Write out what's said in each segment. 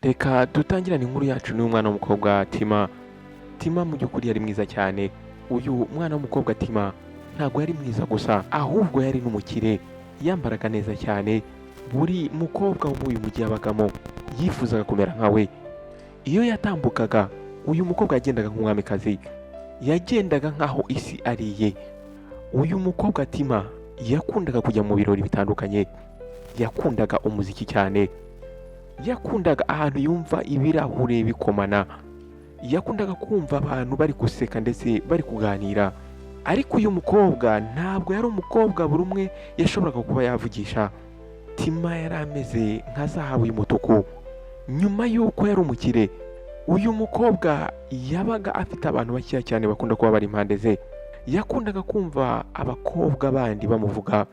Reka dutangirane inkuru yacu n'umwana w'umukobwa Tima. Tima mu by'ukuri yari mwiza cyane. Uyu mwana w'umukobwa Tima ntabwo yari mwiza gusa, ahubwo yari n'umukire. Yambaraga neza cyane. Buri mukobwa wo muri uyu mujyi yabagamo yifuzaga kumera nka we. Iyo yatambukaga, uyu mukobwa yagendaga nk'umwamikazi, yagendaga nk'aho isi ari iye. Uyu mukobwa Tima yakundaga kujya mu birori bitandukanye, yakundaga umuziki cyane, yakundaga ahantu yumva ibirahure bikomana, yakundaga kumva abantu bari guseka ndetse bari kuganira. Ariko uyu mukobwa ntabwo yari umukobwa buri umwe yashoboraga kuba yavugisha. Tima yari ameze nka zahabu y'umutuku. Nyuma y'uko yari umukire, uyu mukobwa yabaga afite abantu bakeya cyane bakunda kuba bari impande ze. Yakundaga kumva abakobwa bandi bamuvuga,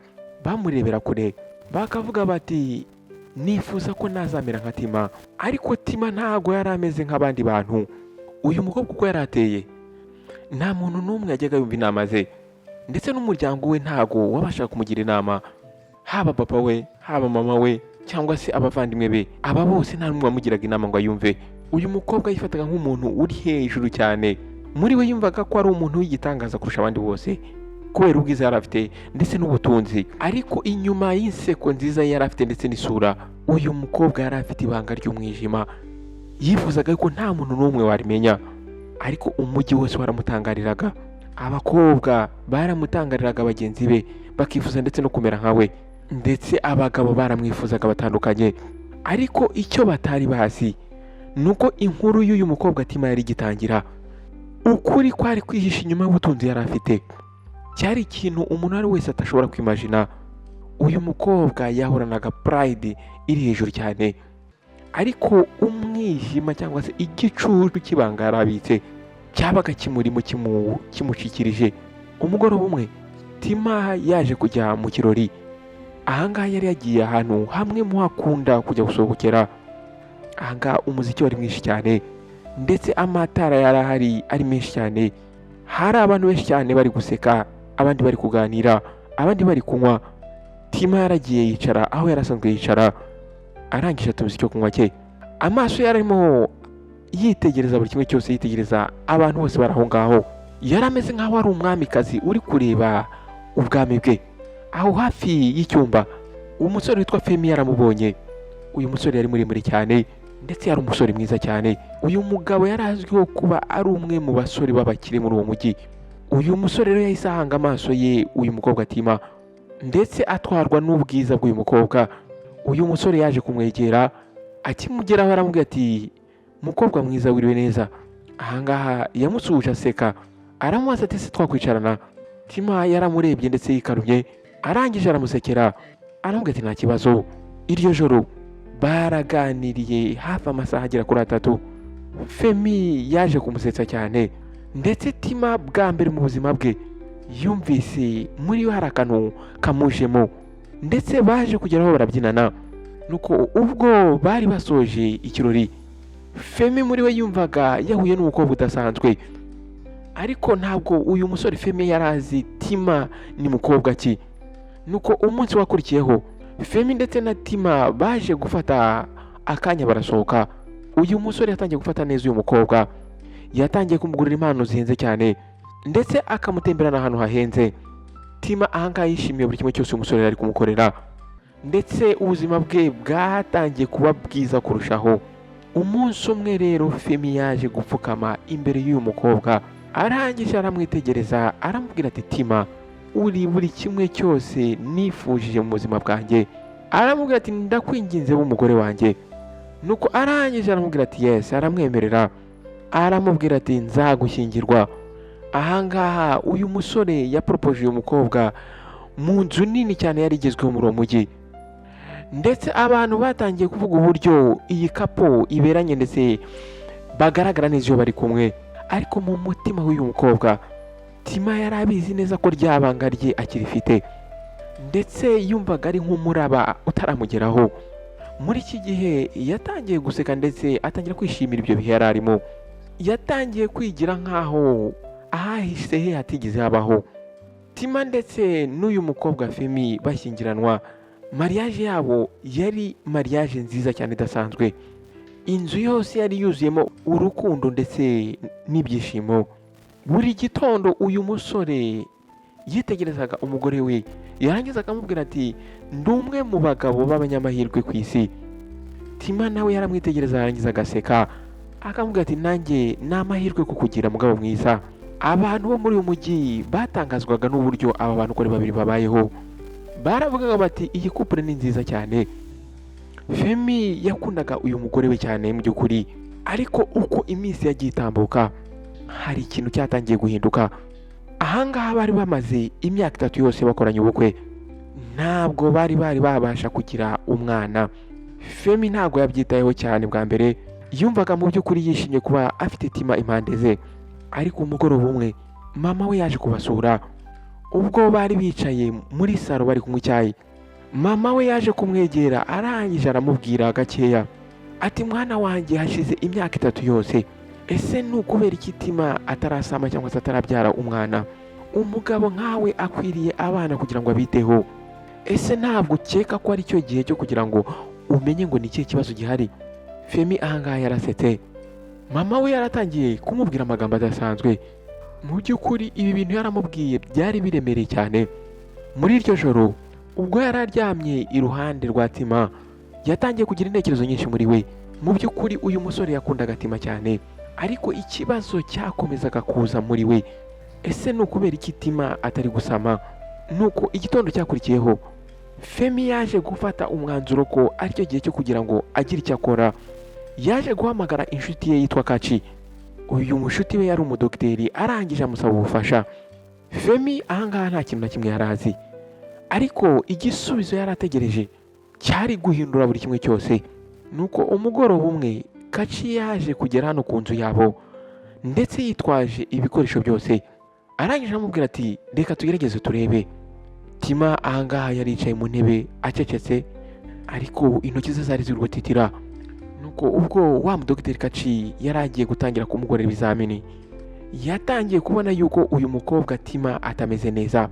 bamurebera kure, bakavuga bati: "Nifuza ko nazamera nka Tima." Ariko Tima ntabwo yari ameze nk'abandi bantu. Uyu mukobwa uko yari ateye, nta muntu n'umwe yajyaga yumva inama ze, ndetse n'umuryango we ntago wabashaga kumugira inama, haba papa we, haba mama we, cyangwa se abavandimwe be. Aba bose nta n'umwe wamugiraga inama ngo ayumve. Uyu mukobwa yifataga nk'umuntu uri hejuru cyane. Muri we yumvaga ko ari umuntu w'igitangaza kurusha abandi bose, kubera ubwiza yari afite ndetse n'ubutunzi. Ariko inyuma y'inseko nziza yari afite ndetse n'isura, uyu mukobwa yari afite ibanga ry'umwijima yifuzaga ko nta muntu n'umwe warimenya. Ariko umujyi wose waramutangariraga, abakobwa baramutangariraga, bagenzi be bakifuza ndetse no kumera nka we, ndetse abagabo baramwifuzaga batandukanye. Ariko icyo batari bazi ni uko inkuru y'uyu mukobwa Tima yari igitangira. Ukuri kwari kwihishe inyuma y'ubutunzi yari afite cyari ikintu umuntu uwo ari we wese atashobora kwimajina. Uyu mukobwa yahoranaga pride iri hejuru cyane, ariko umwijima cyangwa se igicucu cy'ibanga yari abitse cyabaga kimurimo kimucikirije. Umugoroba umwe, Tima yaje kujya mu kirori. Ahangaha yari yagiye ahantu hamwe mu hakunda kujya gusohokera. Ahangaha umuziki wari mwinshi cyane, ndetse amatara yari ahari ari menshi cyane. Hari abantu benshi cyane bari guseka, abandi bari kuganira, abandi bari kunywa. Tima yaragiye yicara aho yari asanzwe yicara, arangije atumiza icyo kunywa cye. Amaso yari arimo yitegereza buri kimwe cyose, yitegereza abantu bose bari aho ngaho. Yari ameze nk'aho ari umwamikazi uri kureba ubwami bwe. Aho hafi y'icyumba, umusore witwa Femi yaramubonye. Uyu musore yari muremure cyane, ndetse yari umusore mwiza cyane. Uyu mugabo yari azwiho kuba ari umwe mu basore b'abakire muri uwo mujyi. Uyu musore rero yahise ahanga amaso ye uyu mukobwa Tima, ndetse atwarwa n'ubwiza bw'uyu mukobwa. Uyu musore yaje kumwegera, akimugeraho aramubwira ati: "Mukobwa mwiza, wiriwe neza?" Ahangaha yamusuhuje aseka, aramubaza ati: "Ese twakwicarana?" Tima yaramurebye ndetse yikarumye, arangije aramusekera, aramubwira ati: "Nta kibazo." Iryo joro baraganiriye hafi amasaha agera kuri 3. Femi yaje kumusetsa cyane, ndetse Tima bwa mbere mu buzima bwe yumvise muri we hari akantu kamujemo, ndetse baje kugeraho barabyinana. Nuko ubwo bari basoje ikirori, Femi muri we yumvaga yahuye n'umukobwa udasanzwe. Ariko ntabwo uyu musore Femi yari azi Tima ni mukobwa ki. Nuko umunsi wakurikiyeho, Femi ndetse na Tima baje gufata akanya barasohoka. Uyu musore yatangiye gufata neza uyu mukobwa, yatangiye kumugurira impano zihenze cyane, ndetse akamutemberana ahantu hahenze. Tima ahangaha yishimiye buri kimwe cyose uyu musore yari kumukorera, ndetse ubuzima bwe bwatangiye kuba bwiza kurushaho. Umunsi umwe rero, Femi yaje gupfukama imbere y'uyu mukobwa, arangije aramwitegereza, aramubwira ati: "Tima, uri buri kimwe cyose nifujije mu buzima bwanjye." Aramubwira ati: "Ndakwinginze, w'umugore wanjye." Nuko arangije aramubwira ati: "Yes." Aramwemerera, aramubwira ati: "Nzagushyingirwa." Ahangaha uyu musore yaporopoje uyu mukobwa mu nzu nini cyane yari igezweho muri uwo mujyi, ndetse abantu batangiye kuvuga uburyo iyi couple iberanye, ndetse bagaragara neza iyo bari kumwe. Ariko mu mutima w'uyu mukobwa Tima yari abizi neza ko rya banga rye akirifite, ndetse yumvaga ari nk'umuraba utaramugeraho. Muri iki gihe yatangiye guseka, ndetse atangira kwishimira ibyo bihe yari arimo. Yatangiye kwigira nk'aho ahahise he hatigeze habaho. Tima ndetse n'uyu mukobwa Femi bashyingiranwa. Mariage yabo yari mariage nziza cyane idasanzwe. Inzu yose yari yuzuyemo urukundo ndetse n'ibyishimo. Buri gitondo uyu musore yitegerezaga umugore we, yarangiza akamubwira ati: "Ndi umwe mu bagabo b'abanyamahirwe ku isi." Tima nawe yaramwitegereza, yarangiza agaseka, akamubwira ati: "Nanjye ni amahirwe kukugira mugabo mwiza." Abantu bo muri uyu mujyi batangazwaga n'uburyo aba bantu uko ari babiri babayeho. Baravugaga bati: "Iyi couple ni nziza cyane." Femi yakundaga uyu mugore we cyane mu by'ukuri, ariko uko iminsi yagiye itambuka hari ikintu cyatangiye guhinduka. Ahangaha bari bamaze imyaka 3 yose bakoranye ubukwe, ntabwo bari babasha kugira umwana. Femi ntabwo yabyitayeho cyane. Bwa mbere yumvaga mu by'ukuri yishimye kuba afite Tima impande ze. Ariko umugoroba umwe mama we yaje kubasura. Ubwo bari bicaye muri salo bari kunywa icyayi, mama we yaje kumwegera, arangije aramubwira gakeya ati: "Mwana wanjye, hashize imyaka 3 yose, ese ni ukubera iki Tima atarasama cyangwa se atarabyara umwana? Umugabo nkawe akwiriye abana kugira ngo abiteho. Ese ntabwo ukeka ko ari cyo gihe cyo kugira ngo umenye ngo ni ikihe kibazo gihari?" Femi ahangaha yarasetse. Mama we yaratangiye kumubwira amagambo adasanzwe. Mu by'ukuri ibi bintu yaramubwiye byari biremereye cyane. Muri iryo joro ubwo yari aryamye iruhande rwa Tima, yatangiye kugira intekerezo nyinshi muri we. Mu by'ukuri uyu musore yakundaga Tima cyane, ariko ikibazo cyakomezaga kuza muri we: ese ni ukubera iki Tima atari gusama? Nuko igitondo cyakurikiyeho Femi yaje gufata umwanzuro ko aricyo gihe cyo kugira ngo agire icyo akora. Yaje guhamagara inshuti ye yitwa Kaci. Uyu mushuti we yari umudogiteri, arangije amusaba ubufasha. Femi ahangaha nta kintu na kimwe yari azi, ariko igisubizo yari ategereje cyari guhindura buri kimwe cyose. Nuko umugoroba umwe Kaci yaje kugera hano ku nzu yabo, ndetse yitwaje ibikoresho byose, arangije aramubwira ati: "Reka tugerageze turebe." Tima ahangaha yari yicaye mu ntebe acecetse, ariko intoki ze zari ziri gutitira. Nuko ubwo wa mudogiteri Kaci yari agiye gutangira kumukorera ibizamini, yatangiye kubona yuko uyu mukobwa Tima atameze neza.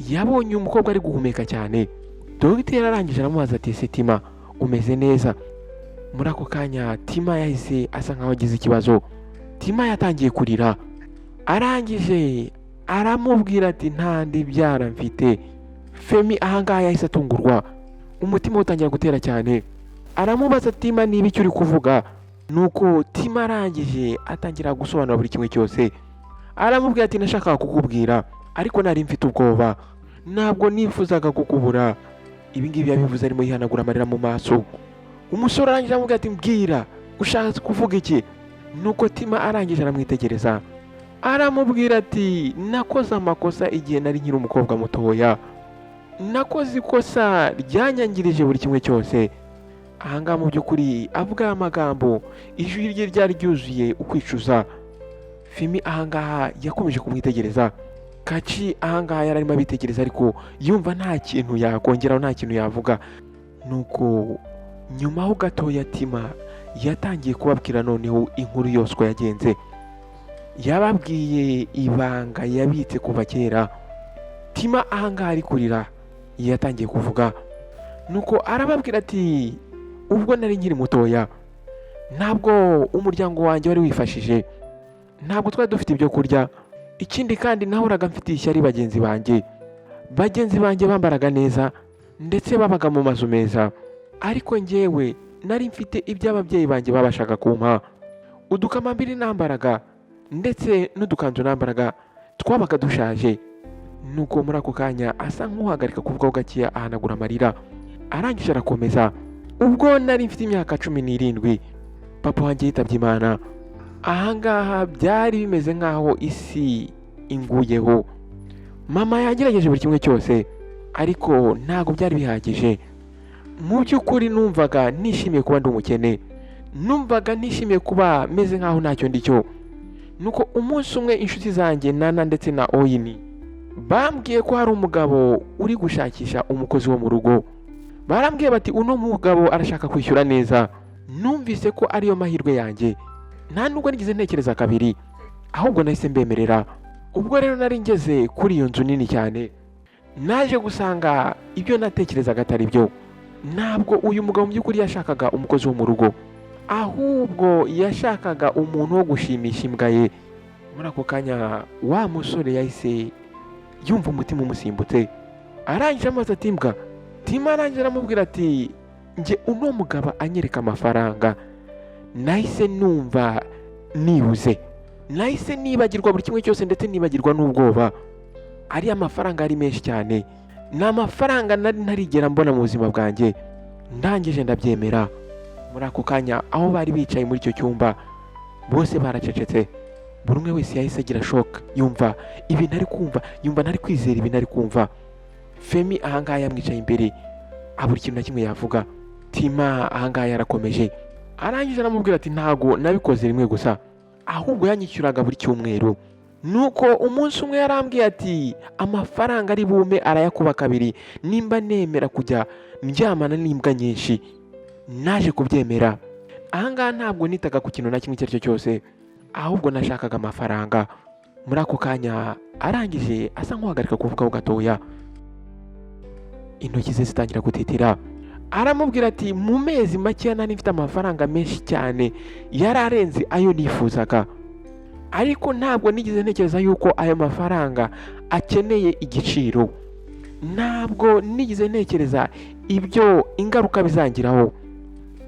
Yabonye uyu mukobwa ari guhumeka cyane. Dogiteri arangije aramubaza ati: "Ese Tima, umeze neza?" Muri ako kanya Tima yahise asa nkaho agize ikibazo. Tima yatangiye kurira, arangije aramubwira ati: "Nta ndibyara mfite." Femi ahangaha yahise atungurwa, umutima we utangira gutera cyane. Aramubaza: "Tima, niba icyo uri kuvuga?" Nuko Tima arangije atangira gusobanura buri kimwe cyose. Aramubwira ati: "Nashakaga kukubwira, ariko nari mfite ubwoba, ntabwo nifuzaga kukubura." Ibi ngibi yabivuze arimo yihanagura amarira mu maso. Umusore arangije aramubwira ati: "Mbwira, ushatse kuvuga iki?" Nuko Tima arangije aramwitegereza, aramubwira ati: "Nakoze amakosa igihe nari nkiri umukobwa mutoya, nakoze ikosa ryanyangirije buri kimwe cyose." Ahangaha mu by'ukuri avuga aya magambo, ijwi rye ryari ryuzuye ukwicuza. Femi ahangaha yakomeje kumwitegereza. Kaci ahangaha yari arimo abitegereza, ariko yumva nta kintu yakongeraho, nta kintu yavuga. Nuko nyuma ho gatoya Tima yatangiye kubabwira noneho inkuru yose uko yagenze. Yababwiye ibanga yabitse kuva kera. Tima ahangaha ari kurira, yatangiye kuvuga. Nuko arababwira ati: "Ubwo nari nkiri mutoya, ntabwo umuryango wanjye wari wifashije, ntabwo twari dufite ibyo kurya. Ikindi kandi nahoraga mfitiye ishyari bagenzi banjye. Bagenzi banjye bambaraga neza ndetse babaga mu mazu meza, ariko njyewe nari mfite ibyo ababyeyi banjye babashaga kumpa. Udukamambiri nambaraga ndetse n'udukanzu nambaraga twabaga dushaje." Nuko muri ako kanya asa nk'uhagarika kuvugaho gakeya, ahanagura amarira, arangije arakomeza: "Ubwo nari mfite imyaka 17, papa wanjye yitabye Imana. Ahangaha byari bimeze nk'aho isi inguyeho. Mama yagerageje buri kimwe cyose, ariko ntabwo byari bihagije. Mu by'ukuri numvaga nishimiye kuba ndi umukene, numvaga nishimiye kuba meze nk'aho ntacyo ndi cyo. Nuko umunsi umwe inshuti zanjye Nana ndetse na Oyini bambwiye ko hari umugabo uri gushakisha umukozi wo mu rugo. Barambwiye bati uno mugabo arashaka kwishyura neza. Numvise ko ariyo mahirwe yanjye, nta nubwo nigeze ntekereza kabiri, ahubwo nahise mbemerera. Ubwo rero nari ngeze kuri iyo nzu nini cyane, naje gusanga ibyo natekerezaga atari byo. Ntabwo uyu mugabo mu by'ukuri yashakaga umukozi wo mu rugo, Ahubwo yashakaga umuntu wo gushimisha imbwa ye. Muri ako kanya wa musore yahise yumva umutima umusimbutse. Arangije amaze ati: "Imbwa?" Tima arangije aramubwira ati: "Njye uno mugabo anyereka amafaranga, nahise numva nibuze, nahise nibagirwa buri kimwe cyose, ndetse nibagirwa n'ubwoba. Ariya mafaranga ari menshi cyane, ni amafaranga nari ntarigera mbona mu buzima bwanjye. Ndangije ndabyemera." Muri ako kanya aho bari bicaye muri icyo cyumba bose baracecetse. Buri umwe wese yahise agira shock, yumva ibintu ari kumva, yumva ntari kwizera ibintu ari kumva. Femi ahangaha yamwicaye imbere, abura ikintu na kimwe yavuga. Tima ahangaha yarakomeje, arangije aramubwira ati: "Ntago nabikoze rimwe gusa, ahubwo yanyishyuraga buri cyumweru. Nuko umunsi umwe yarambwiye ati amafaranga ari bume arayakuba kabiri nimba nemera kujya ndyamana n'imbwa nyinshi. Naje kubyemera. Ahangaha ntabwo nitaga ku kintu na kimwe icyo ari cyo cyose, ahubwo nashakaga amafaranga." Muri ako kanya arangije asa nk'uhagarika kuvugaho gatoya, intoki ze zitangira gutitira. Aramubwira ati: "Mu mezi makeya nari mfite amafaranga menshi cyane, yari arenze ayo nifuzaga, ariko ntabwo nigeze ntekereza yuko ayo mafaranga akeneye igiciro. Ntabwo nigeze ntekereza ibyo ingaruka bizangiraho."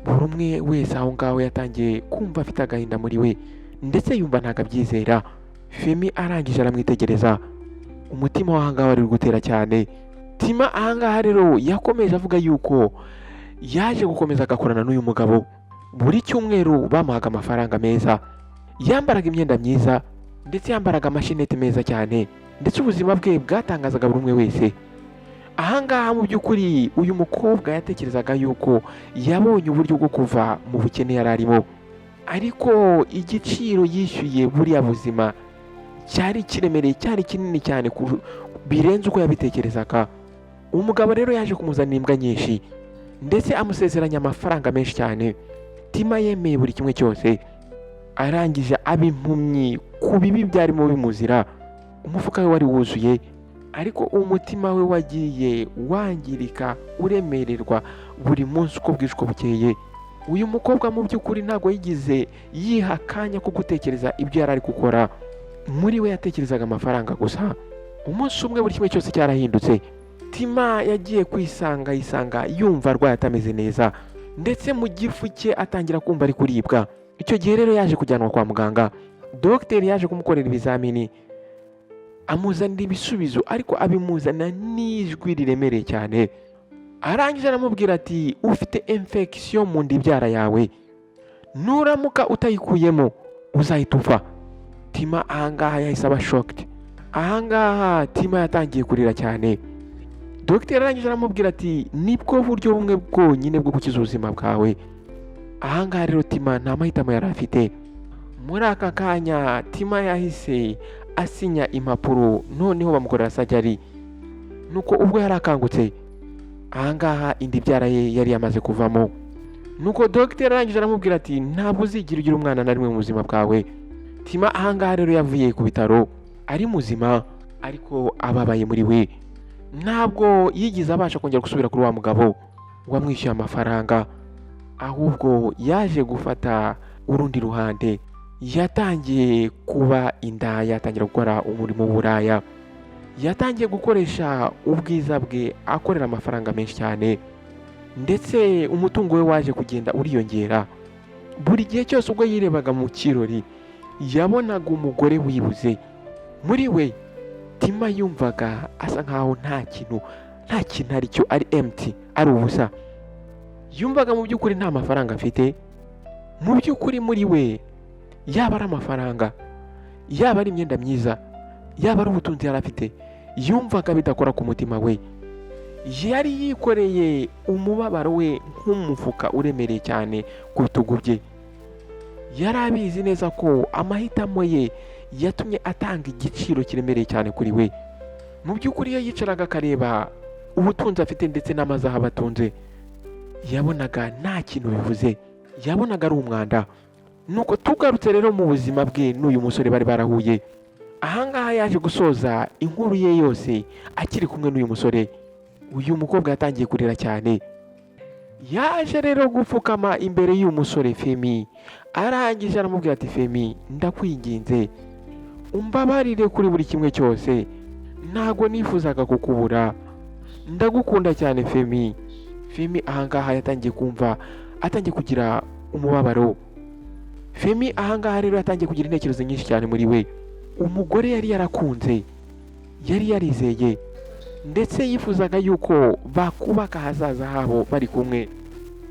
Buri umwe wese aho ngaho yatangiye kumva afite agahinda muri we, ndetse yumva ntabwo abyizera. Femi arangije aramwitegereza, umutima w'ahangaha wari uri gutera cyane. Tima ahangaha rero yakomeje avuga yuko yaje gukomeza agakorana n'uyu mugabo. Buri cyumweru bamuhaga amafaranga meza, yambaraga imyenda myiza, ndetse yambaraga amashenete meza cyane, ndetse ubuzima bwe bwatangazaga buri umwe wese. Ahangaha mu by'ukuri uyu mukobwa yatekerezaga yuko yabonye uburyo bwo kuva mu bukene yari arimo, ariko igiciro yishyuye buriya buzima cyari kiremereye, cyari kinini cyane birenze uko yabitekerezaga. Umugabo rero yaje kumuzanira imbwa nyinshi, ndetse amusezeranya amafaranga menshi cyane. Tima yemeye buri kimwe cyose, arangije aba impumyi ku bibi byarimo bimuzira. Umufuka we wari wuzuye, ariko umutima we wagiye wangirika, uremererwa buri munsi uko bwije uko bukeye. Uyu mukobwa mu by'ukuri ntabwo yigize yiha akanya ko gutekereza ibyo yari ari gukora. Muri we yatekerezaga amafaranga gusa. Umunsi umwe buri kimwe cyose cyarahindutse. Tima yagiye kwisanga, yisanga yumva arwaye, atameze neza, ndetse mu gifu cye atangira kumva ari kuribwa. Icyo gihe rero yaje kujyanwa kwa muganga. Dogiteri yaje kumukorera ibizamini, amuzanira ibisubizo, ariko abimuzana n'ijwi riremereye cyane. Arangije aramubwira ati: "Ufite infection mu nda ibyara yawe, nuramuka utayikuyemo uzahita upfa." Tima ahangaha yahise aba shocked. Ahangaha Tima yatangiye kurira cyane. Dogiteri arangije aramubwira ati: "Nibwo buryo bumwe bwonyine bwo gukiza ubuzima bwawe." Ahangaha rero Tima nta mahitamo yari afite. Muri aka kanya Tima yahise asinya impapuro, noneho bamukorera surgery. Nuko ubwo yari akangutse, ahangaha inda ibyara ye yari yamaze kuvamo. Nuko dogiteri arangije aramubwira ati: "Ntabwo uzigira ugira umwana na rimwe mu buzima bwawe." Tima ahangaha rero yavuye ku bitaro ari muzima, ariko ababaye muri we. Ntabwo yigeze abasha kongera gusubira kuri wa mugabo wamwishyuye amafaranga, ahubwo yaje gufata urundi ruhande. Yatangiye kuba indaya, atangira gukora umurimo w'uburaya. Yatangiye gukoresha ubwiza bwe akorera amafaranga menshi cyane, ndetse umutungo we waje kugenda uriyongera. Buri gihe cyose ubwo yirebaga mu kirori, yabonaga umugore wibuze. Muri we Tima yumvaga asa nkaho nta kintu ari cyo, ari empty, ari ubusa. Yumvaga mu by'ukuri nta mafaranga afite. Mu by'ukuri muri we, yaba ari amafaranga, yaba ari imyenda myiza, yaba ari ubutunzi yari afite, yumvaga bidakora ku mutima we. Yari yikoreye umubabaro we nk'umufuka uremereye cyane ku bitugu bye. Yari abizi neza ko amahitamo ye yatumye atanga igiciro kiremereye cyane kuri we. Mu by'ukuri iyo yicaraga akareba ubutunzi afite ndetse n'amazahabu atunze, yabonaga nta kintu bivuze, yabonaga ari umwanda. Nuko tugarutse rero mu buzima bwe n'uyu musore bari barahuye, ahangaha yaje gusoza inkuru ye yose akiri kumwe n'uyu musore. Uyu mukobwa yatangiye kurira cyane. Yaje rero gupfukama imbere y'uyu musore Femi, arangije aramubwira ati: "Femi, ndakwinginze umbabarire kuri buri kimwe cyose, ntabwo nifuzaga kukubura, ndagukunda cyane, Femi." Femi ahangaha yatangiye kumva atangiye kugira umubabaro. Femi ahangaha rero yatangiye kugira intekerezo nyinshi cyane muri we. Umugore yari yarakunze, yari yarizeye, ndetse yifuzaga yuko bakubaka ahazaza habo bari kumwe,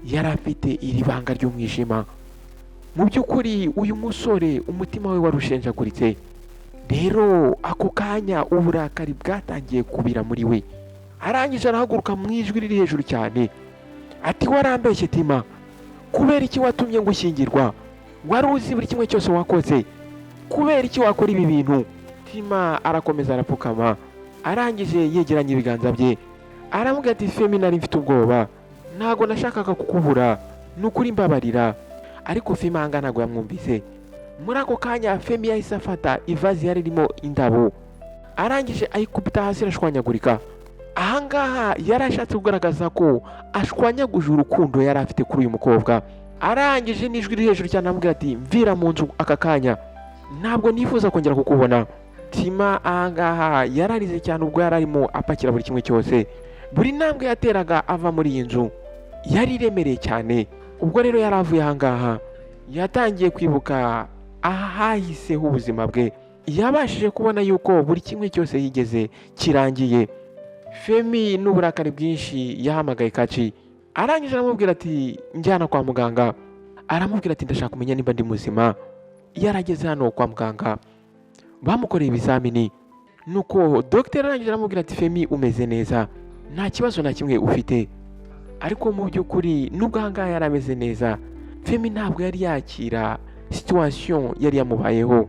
yari afite iri banga ry'umwijima. Mu by'ukuri uyu musore umutima we warushenjaguritse. Rero ako kanya uburakari bwatangiye kubira muri we. Arangije arahaguruka mu ijwi riri hejuru cyane ati: "Warambeshye Tima, kubera iki watumye ngushyingirwa? Wari uzi buri kimwe cyose wakoze, kubera iki wakora ibi bintu?" Tima arakomeza arapfukama, arangije yegeranya ibiganza bye aramubwira ati: "Femi, nari mfite ubwoba, ntabwo nashakaga kukubura, ni ukuri mbabarira." Ariko Femi ahangaha ntabwo yamwumvise. Muri ako kanya Femi yahise afata ivazi yari irimo indabo, arangije ayikubita hasi irashwanyagurika. Ahangaha yari ashatse kugaragaza ko ashwanyaguje urukundo yari afite kuri uyu mukobwa. Arangije n'ijwi riri hejuru cyane aramubwira ati: "Mvira mu nzu aka kanya, ntabwo nifuza kongera kukubona." Tima ahangaha yararize cyane ubwo yari arimo apakira buri kimwe cyose. Buri ntambwe yateraga ava muri iyi nzu yari iremereye cyane. Ubwo rero yari avuye ahangaha, yatangiye kwibuka ahahiseho ubuzima bwe. Yabashije kubona yuko buri kimwe cyose yigeze kirangiye. Femi n'uburakari bwinshi yahamagaye Kaci, arangije aramubwira ati: "Njyana kwa muganga." Aramubwira ati: "Ndashaka kumenya niba ndi muzima." Yarageze hano kwa muganga, bamukoreye ibizamini, nuko dogiteri arangije aramubwira ati: "Femi, umeze neza, nta kibazo na kimwe ufite." Ariko mu by'ukuri nubwo ahangaha yari ameze neza, Femi ntabwo yari yakira situation yari yamubayeho.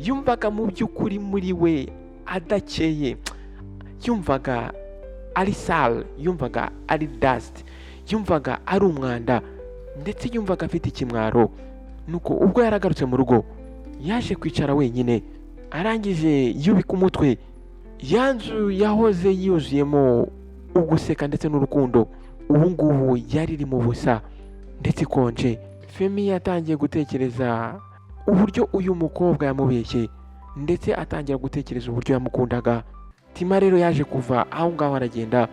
Yumvaga mu by'ukuri muri we adakeye, yumvaga ari sale, yumvaga ari dust, yumvaga ari umwanda, ndetse yumvaga afite ikimwaro. Nuko ubwo yaragarutse mu rugo, yaje kwicara wenyine, arangije yubika umutwe. Ya nzu yahoze yuzuyemo uguseka ndetse n'urukundo, ubu ngubu yari irimo ubusa ndetse ikonje. Femi yatangiye gutekereza uburyo uyu mukobwa yamubeshye, ndetse atangira gutekereza uburyo yamukundaga. Tima rero yaje kuva aho ngaho aragenda,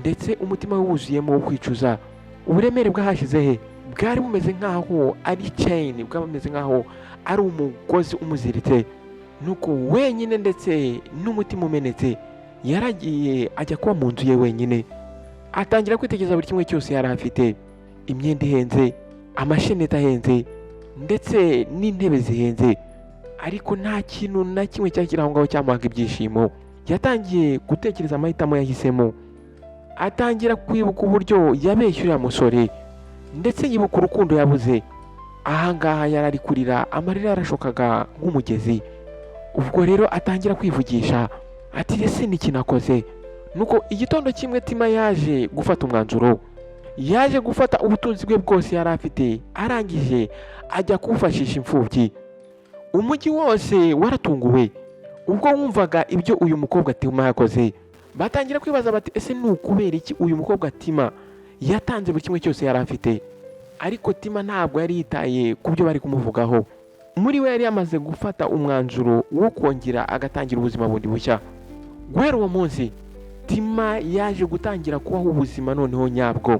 ndetse umutima we wuzuyemo wo kwicuza. Uburemere bwahashize he bwari bumeze nk'aho ari chain, bwari bumeze nk'aho ari umugozi umuziritse. Nuko wenyine ndetse n'umutima umenetse yaragiye ajya kuba mu nzu ye wenyine, atangira kwitegereza buri kimwe cyose yari afite: imyenda ihenze, amasheneti ahenze, ndetse n'intebe zihenze. Ariko nta kintu na kimwe cyari kiri aho ngaho cyamuhaga ibyishimo. Yatangiye gutekereza amahitamo yahisemo, atangira kwibuka uburyo yabeshye uriya musore, ndetse yibuka urukundo yabuze. Ahangaha yari ari kurira, amarira yarashokaga nk'umugezi. Ubwo rero atangira kwivugisha ati: "Ese ni iki nakoze?" Nuko igitondo kimwe Tima yaje gufata umwanzuro. Yaje gufata ubutunzi bwe bwose yari afite, arangije ajya kuwufashisha imfubyi. Umujyi wose waratunguwe ubwo wumvaga ibyo uyu mukobwa Tima yakoze. Batangira kwibaza bati: "Ese ni ukubera iki uyu mukobwa Tima yatanze buri kimwe cyose yari afite?" Ariko Tima ntabwo yari yitaye ku byo bari kumuvugaho. Muri we yari yamaze gufata umwanzuro wo kongera agatangira ubuzima bundi bushya. Guhera uwo munsi Tima yaje gutangira kubaho ubuzima noneho nyabwo.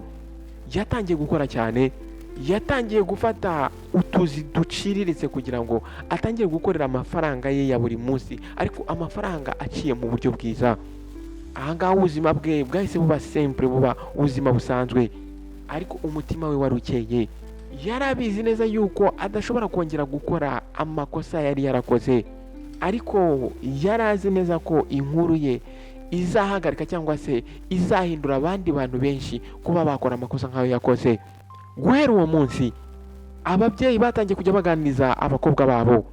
Yatangiye gukora cyane, yatangiye gufata utuzi duciriritse kugira ngo atangire gukorera amafaranga ye ya buri munsi, ariko amafaranga aciye mu buryo bwiza. Ahangaha ubuzima bwe bwahise buba simple, buba ubuzima busanzwe, ariko umutima we wari ukeye. Yari abizi neza yuko adashobora kongera gukora amakosa yari yarakoze, ariko yari azi neza ko inkuru ye izahagarika cyangwa se izahindura abandi bantu benshi kuba bakora amakosa nk'ayo yakoze. Guhera uwo munsi ababyeyi batangiye kujya baganiriza abakobwa babo,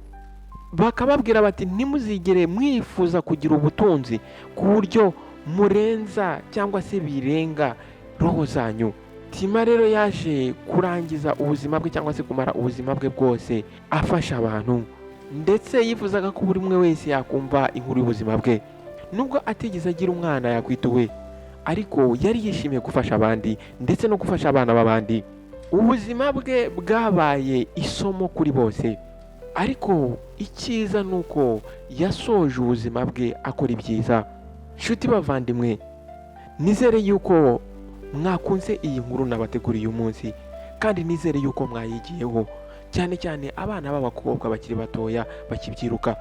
bakababwira bati: "Ntimuzigere mwifuza kugira ubutunzi ku buryo murenza cyangwa se birenga roho zanyu." Tima rero yaje kurangiza ubuzima bwe cyangwa se kumara ubuzima bwe bwose afasha abantu, ndetse yifuzaga ko buri umwe wese yakumva inkuru y'ubuzima bwe. Nubwo atigeze agira umwana yakwita uwe, Ariko yari yishimiye gufasha abandi ndetse no gufasha abana b'abandi. Ubuzima bwe bwabaye isomo kuri bose, ariko icyiza ni uko yasoje ubuzima bwe akora ibyiza. Nshuti bavandimwe, nizere yuko mwakunze iyi nkuru nabateguriye uyu munsi, kandi nizere yuko mwayigiyeho, cyane cyane abana b'abakobwa bakiri batoya bakibyiruka.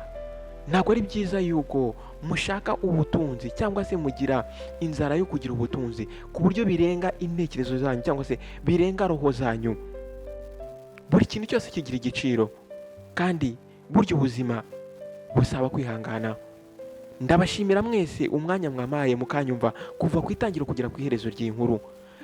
Ntabwo ari byiza yuko mushaka ubutunzi cyangwa se mugira inzara yo kugira ubutunzi ku buryo birenga intekerezo zanyu cyangwa se birenga roho zanyu. Buri kintu cyose kigira igiciro, kandi burya ubuzima busaba kwihangana. Ndabashimira mwese umwanya mwamaye mukanyumva kuva ku itangiriro kugera ku iherezo ry'iyi nkuru,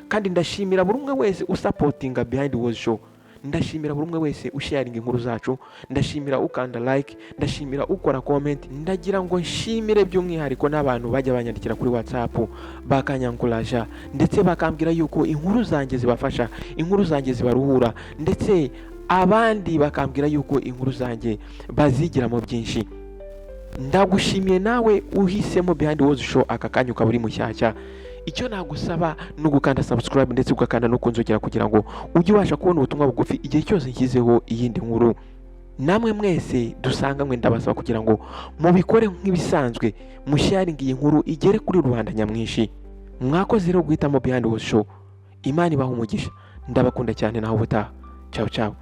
kandi ndashimira buri umwe wese usupportinga Behind Words Show. Ndashimira buri umwe wese usharinga inkuru zacu, ndashimira ukanda like, ndashimira ukora comment. Ndagira ngo nshimire by'umwihariko n'abantu bajya banyandikira kuri WhatsApp bakanyencouragea, ndetse bakambwira yuko inkuru zanjye zibafasha, inkuru zanjye zibaruhura, ndetse abandi bakambwira yuko inkuru zanjye bazigiramo byinshi. Ndagushimiye nawe uhisemo Behind Words Show aka kanya ukaba uri mushyashya. Icyo nagusaba ni ugukanda subscribe ndetse ugakanda no kunzogera kugira ngo ujye ubasha kubona ubutumwa bugufi igihe cyose nshyizeho iyindi nkuru. Namwe mwese dusanganywe, ndabasaba kugira ngo mubikore nk'ibisanzwe, musharinge iyi nkuru igere kuri rubanda nyamwinshi. Mwakoze rero guhitamo Behind Words Show. Imana ibaha umugisha, ndabakunda cyane. Naho ubutaha, ciao ciao.